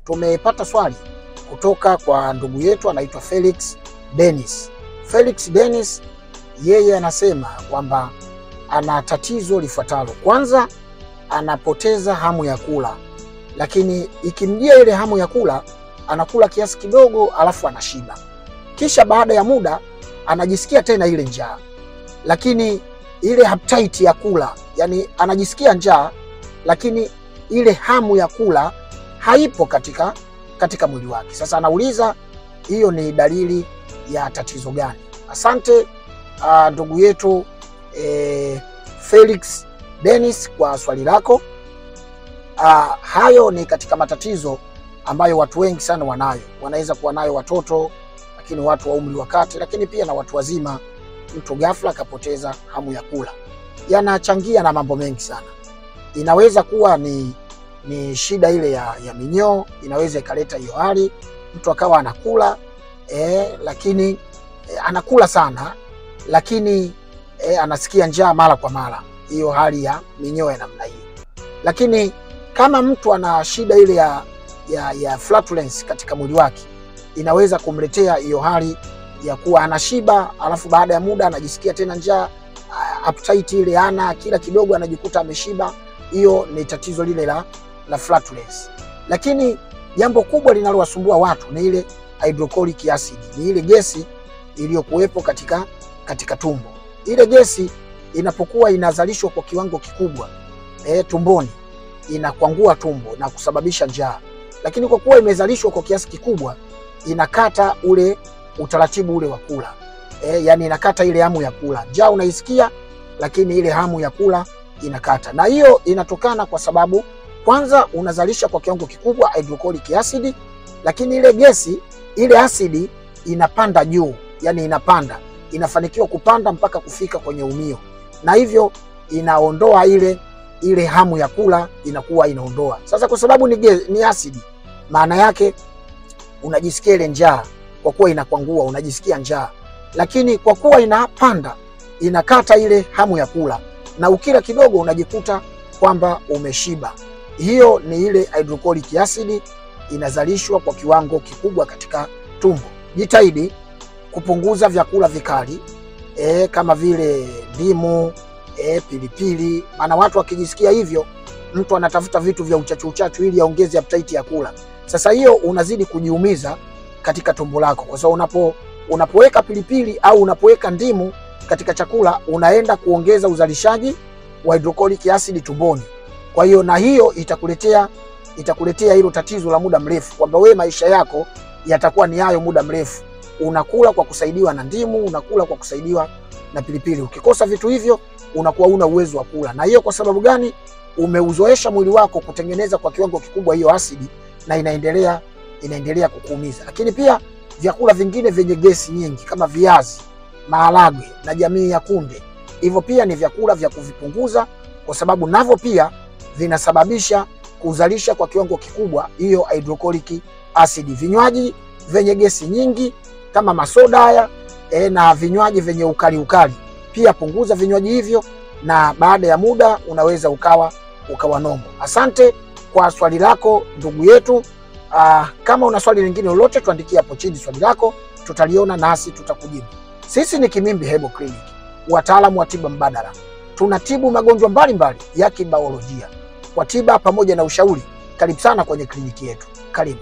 Tumepata swali kutoka kwa ndugu yetu anaitwa Felix Dennis. Felix Dennis yeye anasema kwamba ana tatizo lifuatalo. Kwanza, anapoteza hamu ya kula, lakini ikimjia ile hamu ya kula anakula kiasi kidogo alafu anashiba. Kisha baada ya muda anajisikia tena ile njaa, lakini ile appetite ya kula, yani anajisikia njaa lakini ile hamu ya kula haipo katika mwili wake. Sasa anauliza hiyo ni dalili ya tatizo gani? Asante ndugu yetu Felix Dennis kwa swali lako. Hayo ni katika matatizo ambayo watu wengi sana wanayo. Wanaweza kuwa nayo watoto, lakini watu wa umri wa kati, lakini pia na watu wazima. Mtu ghafla akapoteza hamu ya kula. Yanachangia na mambo mengi sana. Inaweza kuwa ni shida ile ya minyoo, inaweza ikaleta hiyo hali, mtu akawa anakula lakini anakula sana lakini anasikia njaa mara kwa mara, hiyo hali ya minyoo ya namna hiyo. Lakini kama mtu ana shida ile ya flatulence katika mwili wake, inaweza kumletea hiyo hali ya kuwa anashiba alafu baada ya muda anajisikia tena njaa, appetite ile ana kila kidogo anajikuta ameshiba. Hiyo ni tatizo lile la flatulence. Lakini jambo kubwa linalowasumbua watu ni ile hydrochloric acid, ni ile gesi iliyokuwepo katika tumbo. Ile gesi inapokuwa inazalishwa kwa kiwango kikubwa tumboni, inakwangua tumbo na kusababisha njaa. Lakini kwa kuwa imezalishwa kwa kiasi kikubwa, inakata ule utaratibu ule wa kula. Yani inakata ile hamu ya kula. Njaa unaisikia lakini ile hamu ya kula inakata. Na hiyo inatokana kwa sababu kwanza unazalisha kwa kiwango kikubwa hydrochloric acid, lakini ile gesi, ile asidi inapanda juu, yani inapanda, inafanikiwa kupanda mpaka kufika kwenye umio. Na hivyo inaondoa ile hamu ya kula, inakuwa inaondoa. Sasa kwa sababu ni asidi, maana yake unajisikia ile njaa kwa kuwa inakwangua, unajisikia njaa. Lakini kwa kuwa inapanda, inakata ile hamu ya kula, na ukila kidogo unajikuta kwamba umeshiba. Hiyo ni ile hydrochloric acid inazalishwa kwa kiwango kikubwa katika tumbo. Jitahidi kupunguza vyakula vikali kama vile ndimu, pilipili. Maana watu wakijisikia hivyo, mtu anatafuta vitu vya uchachu uchachu ili aongeze appetite ya kula. Sasa hiyo unazidi kujiumiza katika tumbo lako, kwa sababu unapoweka pilipili au unapoweka ndimu katika chakula, unaenda kuongeza uzalishaji wa hydrochloric acid tumboni. Kwa hiyo na hiyo itakuletea hilo tatizo la muda mrefu, kwamba wewe maisha yako yatakuwa ni hayo muda mrefu. Unakula kwa kusaidiwa na ndimu, unakula kwa kusaidiwa na pilipili. Ukikosa vitu hivyo unakuwa una uwezo wa kula. Na hiyo kwa sababu gani? Umeuzoesha mwili wako kutengeneza kwa kiwango kikubwa hiyo asidi, na inaendelea kukuumiza. Lakini pia vyakula vingine vyenye gesi nyingi kama viazi, maharagwe na jamii ya kunde, hivyo pia ni vyakula vya kuvipunguza, kwa sababu navyo pia vinasababisha kuzalisha kwa kiwango kikubwa hiyo hydrochloric acid. Vinywaji vyenye gesi nyingi kama masoda haya na vinywaji vyenye ukali ukali, pia punguza vinywaji hivyo, na baada ya muda unaweza ukawa nomo. Asante kwa swali lako ndugu yetu. Kama una swali lingine lolote, tuandikie hapo chini swali lako, tutaliona nasi tutakujibu. Sisi ni Kimimbi Herbal Clinic, wataalamu wa tiba mbadala. Tunatibu magonjwa mbalimbali ya kibiolojia kwa tiba pamoja na ushauri. Karibu sana kwenye kliniki yetu. Karibu.